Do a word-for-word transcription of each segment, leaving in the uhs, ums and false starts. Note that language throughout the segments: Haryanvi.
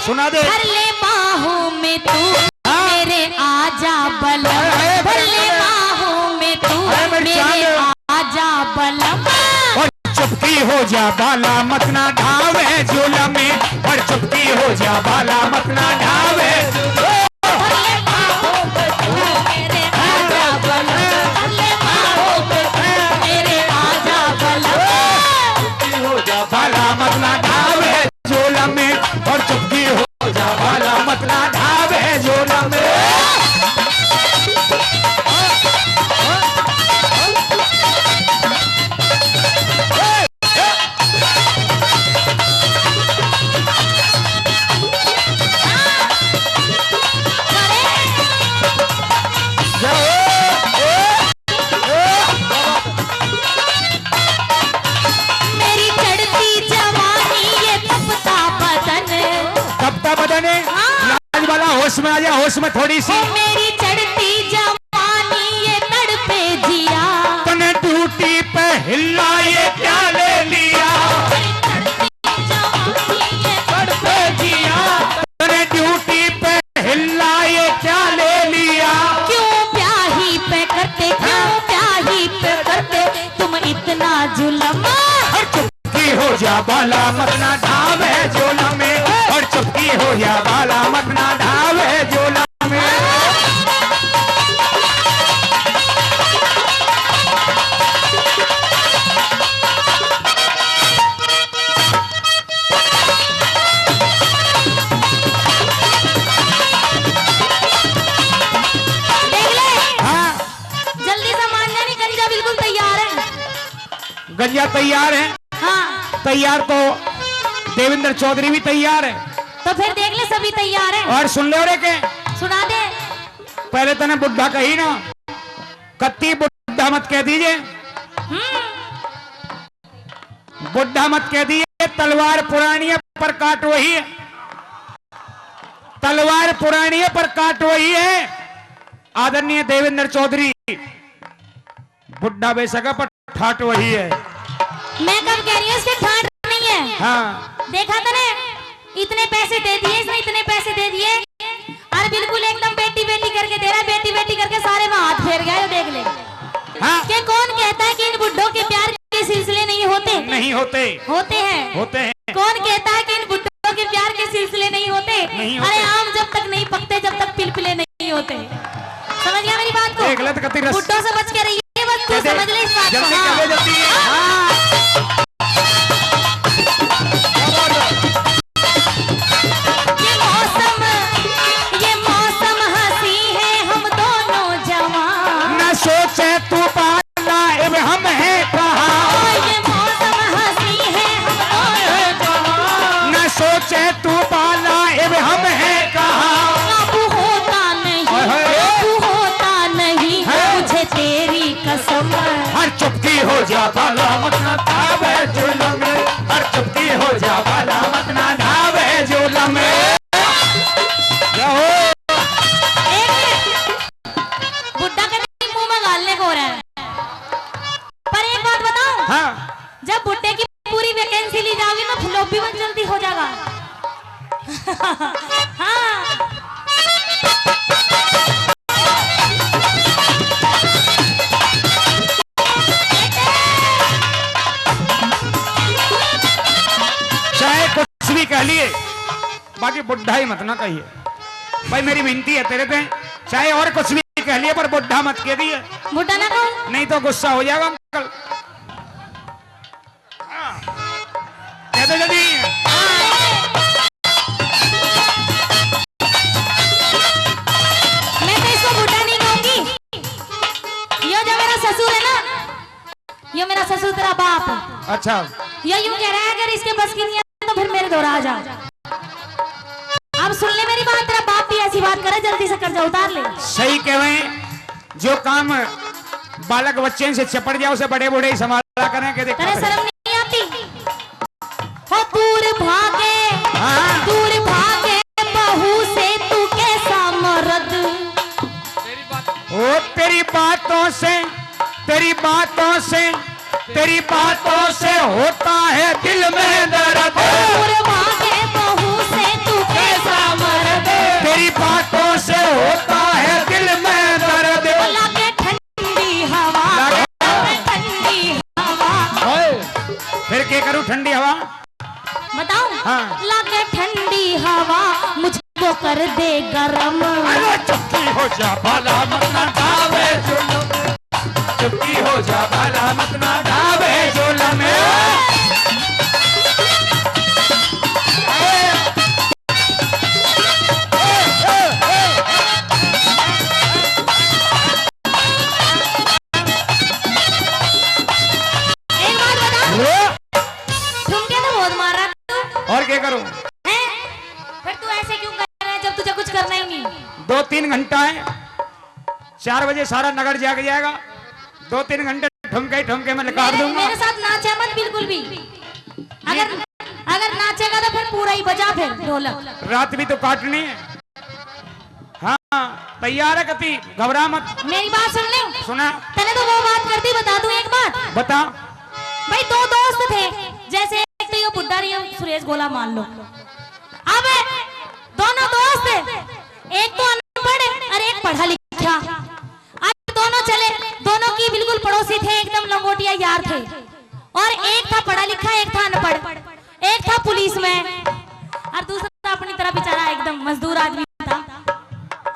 सुना दे। भर ले बाहों में तू हाँ। मेरे आजा बलम, अरे, अरे, भर ले अरे, बाहों में तू अरे, मेरी मेरे चांद। आजा बलम। और चुपकी हो जा बाला मत ना ढावे जुलम में, और चुपकी हो जा बाला मत ना ढावे। भर ले बाहों में तू मेरे आजा बलम, भर ले बाहों में तू मेरे आजा बलम। चुपकी हो जा बाला मत ना ढावे जुलम में, और चुपकी हो जा बाला मत ना ढावे जुलम में। मेरी चढ़ती जवानी ये तपता बदन। तपता बदन है। हाँ। लाज वाला होश में आ जा, होश में थोड़ी सी। ओ मेरी चढ़ती जवानी ये तड़पे जिया। तने ड्यूटी पे हिला ये क्या ले लिया? मेरी चढ़ती जवानी ये तड़पे जिया। तने ड्यूटी पे हिला ये क्या ले लिया? क्यों ब्याही पे करते, क्यों ब्याही पे करते तुम इतना जुलम? हर चुप चुपकी हो जा बाला मत ना ढावे जुलम में, और चुपकी हो जा बाला मत ना ढावे जुलम में। देख ले। हाँ। जल्दी से मान जा, नहीं, गंजा बिल्कुल तैयार है। गंजा तैयार है। हाँ। तैयार तो देवेंद्र चौधरी भी तैयार है। तो फिर देख ले, सभी तैयार है। और सुन ले रे के। सुना दे। पहले तने बुढ़ा कही ना, कत्ती बुढ़ा मत कह दीजिए। हम्म। बुढ़ा मत कह दीजिए, तलवार पुरानी है पर काट वही है। तलवार पुरानी है पर काट वही है। आदरणीय देवेंद्र चौधरी, बुढ़ा बेशक है पर ठाट वही है। मैं कब कह रही हूँ इसके ठाट नहीं है। हाँ। देखा तने, इतने पैसे दे दिए इसने, इतने पैसे दे दिए, और बिल्कुल एकदम बेटी बेटी करके दे रहा है, बेटी बेटी करके सारे में हाथ फेर गया, ये देख ले। हाँ। कि कौन कहता है कि इन बुड्ढों के प्यार के सिलसिले नहीं होते? नहीं होते। होते हैं। होते हैं। कौन कहता है कि इन बुड्ढों के प्यार के सिलसिले नहीं होते? नहीं होते। अरे आम जब तक नहीं पकते, जब तक पिलपिले नहीं होते। समझ गया मेरी बात को? देख ले तो कतई रस। बुड्ढों से बच के रहिए, बस तू समझ ले इस बात को। जल्दी हाँ। कर ले, जल्दी। हाँ। हाँ। ये मौसम, ये मौसम हंसी है हम दोनों जवां। न सोचे तू पाला इब हम हैं कहाँ। ओ, ये मौसम हंसी है हम दोनों जवां। न सोचे तू पाला इब हम हैं कहाँ। काबू होता नहीं, ओए होए। काबू होता नहीं, हैं? मुझे तेरी कसम। हर चुपकी हो जा बाला मत ना ढावे जुलम, हर चुपकी हो जा बाला मत ना ढावे जुलम। जय हो। एक मिनट। बुड्ढा के भी मुंह में गालने को हो रहा है। पर एक बात बताऊं? हाँ। जब बुड्ढे की पूरी वैकेंसी ली जाओगी तो फ्लॉप भी बन जल्दी हो जाएगा। हाँ। चाहे कुछ भी कह लिए, बाकी बुढ़ा ही मत ना कहिए। भाई, मेरी विनती है तेरे पे, चाहे और कुछ भी कह लिए, पर बुढ़ा मत कह दिए। बुढ़ा ना कहो। नहीं तो गुस्सा हो जाएगा अंकल। हाँ। कह दो जल्दी। मैं तो इसको बुढ़ा नहीं कहूंगी। यो जो मेरा ससुर है ना, यो मेरा ससुर, तेरा बाप। अच्छा। यो यूं कह रहा है, अगर इसके बस की नहीं है तो फिर मेरे धोरा आ जा। अब सुन ले मेरी बात, तेरा बाप भी ऐसी बात करे, जल्दी से कर्जा उतार ले। सही कहवे, जो काम बालक बच्चे से चपड़ जाए, उसे बड़े बूढ़े ही संभाला करें। के देख तेरे शर्म नहीं आती? हो दूर भागे, हाँ। दूर भागे बहू से तू कैसा मर्द। ओ तेरी बातों से, तेरी बातों से, तेरी बातों से होता है दिल में दर्द। दूर भागे बहू से तू कैसा लागे ठंडी हवा, मुझको कर दे गरम। अरे चुपकी हो जा, बाला मत ना ढावे जुलम। चुपकी हो जा, बाला मत ना ढावे जुलम। एक बात बता, ठुमके तो बहुत मार रहा है तू। और क्या करूं? हैं? फिर तू ऐसे क्यों कर रहा है जब तुझे कुछ करना ही नहीं? दो तीन घंटा है, चार बजे सारा नगर जाग जाएगा। दो तीन घंटे ठुमके ही ठुमके मैं निकाल मेरे, दूंगा। मेरे साथ नाचे मत बिल्कुल भी। अगर, अगर नाचेगा तो फिर पूरा ही बजा फिर ढोलक। रात भी तो काटनी है। हाँ, तैयार है कती, घबरा मत। मेरी बात सुन ले। सुना। तने तो वो बात कर दी, बता दूं एक बात। बता। भाई, दो दोस्त थे, जैसे एक तो ये बुड्ढा रही है, सुरेश गोला मान लो। अब दोनों दोस्त, एक तो अनपढ़ और एक पढ़ा लिखा। अब दोनों चले, दोनों की बिल्कुल पड़ोसी थे, एकदम लंगोटिया यार थे। और एक था पढ़ा लिखा, एक था अनपढ़, एक था पुलिस में, और दूसरा अपनी तरह बेचारा एकदम मजदूर आदमी था।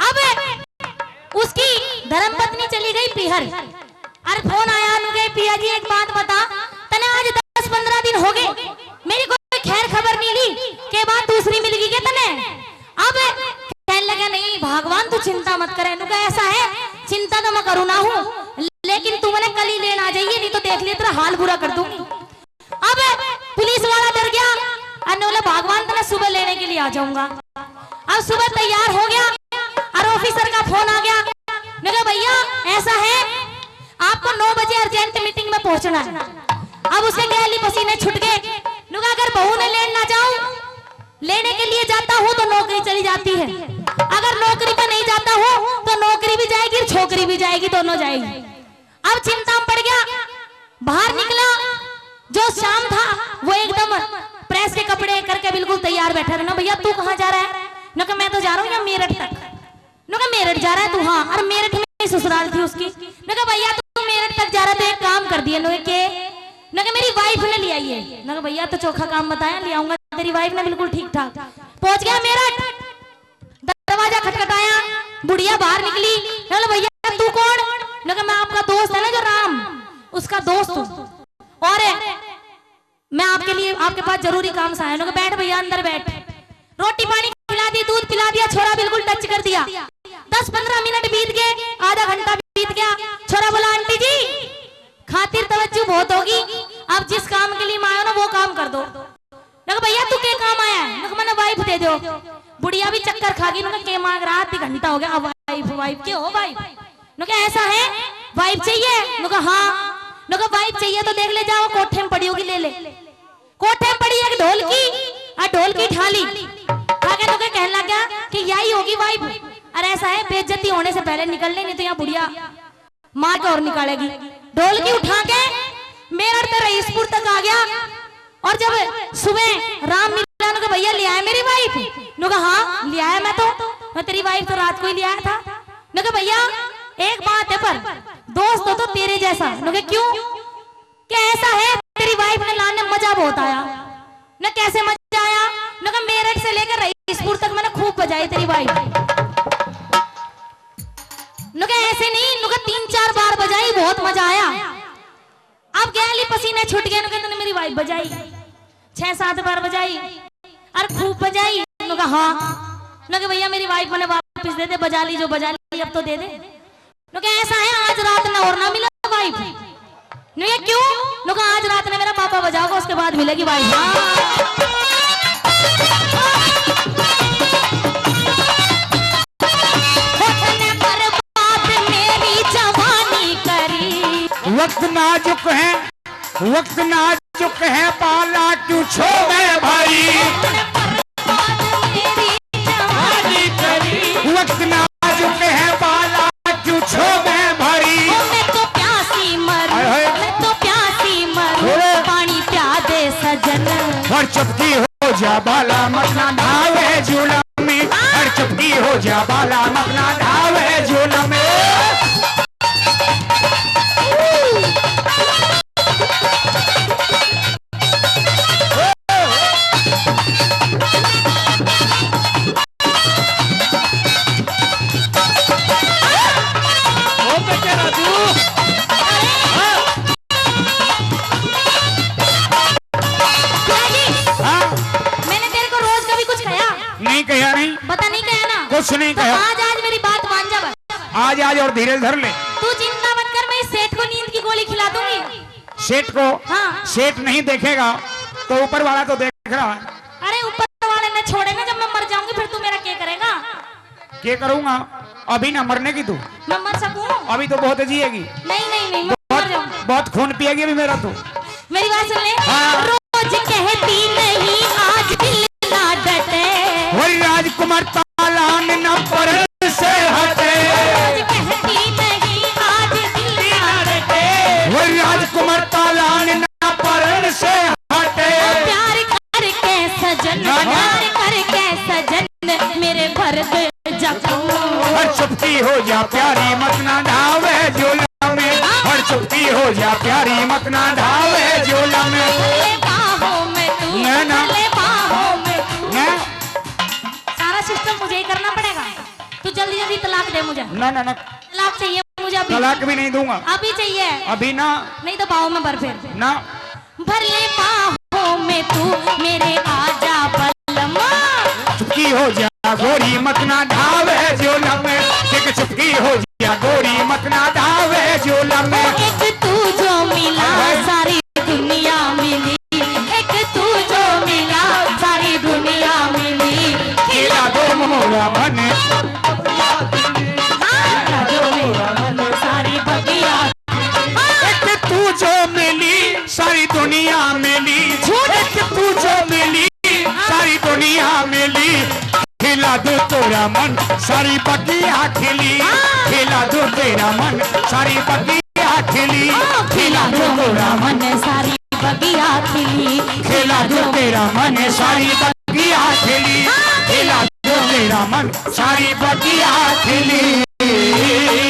अब उसकी धर्मपत्नी चली गई पीहर, और फोन आया, नु कहे, "पिया जी, एक बात बता, तने आज दस पन्द्रह दिन हो गए, मेरी कोई खैर खबर नहीं ली, के बात दूसरी मिल गई के तने?" अब कहने लगा, "नहीं भगवान, तू चिंता मत करे।" नु कहा, "ऐसा है, चिंता तो मैं करूँ ना हूँ, लेकिन तू मने कल ही लेन आ जाइए, नहीं तो देख लिए, तेरा हाल बुरा कर दूंगी।" अब पुलिस वाला डर गया, अने बोले, "भगवान, तो मैं सुबह लेने के लिए आ जाऊंगा।" अब सुबह तैयार हो गया, और ऑफिसर का फोन आ गया, नु कहा, "भैया, ऐसा है, आपको नौ बजे अर्जेंट मीटिंग में पहुंचना है।" अब उसे गैली पसीने छूट गए, नु कहा, "अगर बहू ने लेन ना जाऊं, लेने के लिए जाता हूँ तो नौकरी चली जाती है, अगर नौकरी पे नहीं जाता हूँ तो नौकरी भी जाएगी और छोकरी भी जाएगी, दोनों जाएगी।" अब चिंता में पड़ गया, बाहर निकला, जो शाम था वो एकदम प्रेस के कपड़े करके बिल्कुल तैयार बैठा था। "ना भैया, तू कहाँ जा रहा है?" ना कहा, "मैं तो जा रहा हूँ यहाँ मेरठ तक।" नु कहा, "मेरठ जा रहा है तू?" "हाँ।" और मेरठ में ही ससुराल थी उसकी। नु कहा, "भैया, तू मेरठ तक जा रहा है तो एक काम कर दिए।" नु कहा, "के?" नु कहा, "मेरी वाइफ ने ले आइए।" नु कहा, "भैया, तो चोखा काम बताया, ले आऊंगा तेरी वाइफ ने बिल्कुल ठीक ठाक।" पहुंच गया मेरठ, दरवाजा खटखटाया, बुढ़िया बाहर निकली। बोले, "भैया, तू कौन?" नु कहा, "मैं आपका दोस्त है ना जो राम, उसका दोस्त हूँ।" और मैं आपके लिए, आपके पास जरूरी काम से आया। नु कहा, "बैठ भैया, अंदर बैठ।" रोटी पानी खिला दी, दूध पिला दिया, छोरा बिल्कुल टच कर दिया। दस पन्द्रह मिनट बीत गए, आधा घंटा बीत गया। छोरा बोला, "आंटी जी, खातिर तवज्जो बहुत होगी, आप जिस काम के लिए मैं आया ना, वो काम कर दो।" नु कहा, "भैया, तू के काम आया है?" नु कहा, "मैंने वाइफ दे दो।" बुढ़िया भी चक्कर खा गई, नु कहा, "के मांग रहा, आधी घंटा हो गया, वाइफ, वाइफ, के हो वाइफ?" नु कहा, "ऐसा है, वाइफ चाहिए?" नु कहा, "हाँ।" नु कहा, "वाइफ चाहिए तो देख ले, जाओ कोठे में पड़ी होगी, ले ले।" कोठे में पड़ी एक ढोलकी, और ढोलकी ठा ली, ठा के नु कहा, कहने लग गया कि यही होगी वाइफ। और ऐसा है, बेइज्जती होने से पहले निकल ले, नहीं तो यहाँ बुढ़िया मार के और निकालेगी। ढोलकी उठा के मेरठ ते रईसपुर तक आ गया। और जब सुबह राम मिला, नु कहा, "भैया, ले आया मेरी वाइफ?" नु कहा, "हाँ, ले आया मैं तो, मैं तेरी वाइफ तो रात को ही ले आया था।" नु कहा, "भैया, एक बात है, पर दोस्त हो तो तेरे जैसा।" नु कहा, "क्यों?" "क्या ऐसा है, तेरी वाइफ ने लाने मजा बहुत आया।" नु कहा, "कैसे मजा आया?" नु कहा, "मेरठ से लेकर रईसपुर तक मैंने खूब बजाई तेरी वाइफ।" नु कहा, "ऐसे नहीं।" नु कहा, "तीन चार बार बजाई, बहुत मजा आया।" अब गैली पसीने छूट गए, नु कहा, "तूने मेरी वाइफ बजाई, छह सात बार बजाई और खूब बजाई।" नु कहा, "हाँ।" नु कहा, "भैया, मेरी वाइफ मैंने वापस दे दे, बजा ली जो बजा ली, अब तो दे दे।" नु कहा, "ऐसा है, आज रात ना और ना मिला वाइफ।" नु कहा, "क्यों?" नु कहा, "आज रात ने मेरा पापा बजाओगा, उसके बाद मिलेगी वाइफ।" हाँ। वक्त नाजुक है, वक्त नाजुक है, पाला क्यों छो मैं भाई। वक्त नाजुक है, पाला क्यों छो मैं भाई। मैं तो प्यासी मरूं, हाय, हाय। मैं तो प्यासी मरूं, अरे। पानी प्या दे सजन। और चुपकी हो जा बाला मत ना ढावे जुलम में, और चुपकी हो जा बाला मत ना ढावे जुलम में। नहीं कहा, नहीं। बता, नहीं कहा ना? कुछ नहीं तो कहा। आज, आज मेरी बात मान जा बस। आज, आज और धीरज धर ले। तू चिंता मत कर, मैं इस सेठ को नींद की गोली खिला दूंगी। सेठ को? हाँ। सेठ नहीं देखेगा तो ऊपर वाला तो देख रहा है। अरे, ऊपर वाले ने छोड़े ना, जब मैं मर जाऊंगी फिर तू मेरा क्या करेगा? क्या करूंगा? अभी ना मरने की तू। मैं मर सकूं? अभी तो बहुत जिएगी। नहीं, नहीं, नहीं, मैं मर जाऊंगी। बहुत खून पिएगी अभी मेरा तू। मेरी बात सुन ले। हाँ। रोज कहती नहीं आज दिल ना डटे। वही राजकुमार तालान ना परण से हटे। रोज कहती नहीं आज दिल ना डटे। वही राजकुमार तालान ना परण से हटे। प्यार करके सजन, ना, ना। प्यार करके सजन मेरे भर दे जख्म। और चुपकी हो जा प्यारी, मत ना ढावे जुलम। और चुपकी हो जा प्यारी, मत ना ढावे जुलम। भले बाहों में तू, ना, ना। भले बाहों में तू। ना। सारा सिस्टम मुझे ही करना पड़ेगा। तू जल्दी जल्दी तलाक दे मुझे। ना, ना, ना। तलाक चाहिए मुझे अभी। तलाक भी नहीं दूंगा। अभी चाहिए। अभी ना। नहीं तो पाओ मैं भर फिर। ना। भर ले बाहों में तू मेरे, आजा बलमा। चुपकी हो जा गोरी, मत ना ढावे जुलम। एक चुपकी हो जा गोरी, मत ना ढावे जुलम। एक तू जो मिला, हाय, हाय। सारी दुनिया मिली। एक तू जो मिला, सारी दुनिया मिली। खिला दो मोरा मन। हाँ, खिला दो मोरा मन, सारी बगिया। हाँ। एक तू जो मिली, सारी दुनिया मिली। झूठ। एक तू जो मिली, सारी दुनिया मिली। खिला दो तेरा मन, सारी बगिया खिली। हाँ। खिला दो तेरा मन, सारी बगिया खिली। हाँ, खिला दो तेरा मन, सारी बगिया खिली। खिला दो तेरा मन, सारी बगिया खिली। हाँ। खिला दो तेरा मन, सारी बगिया खिली।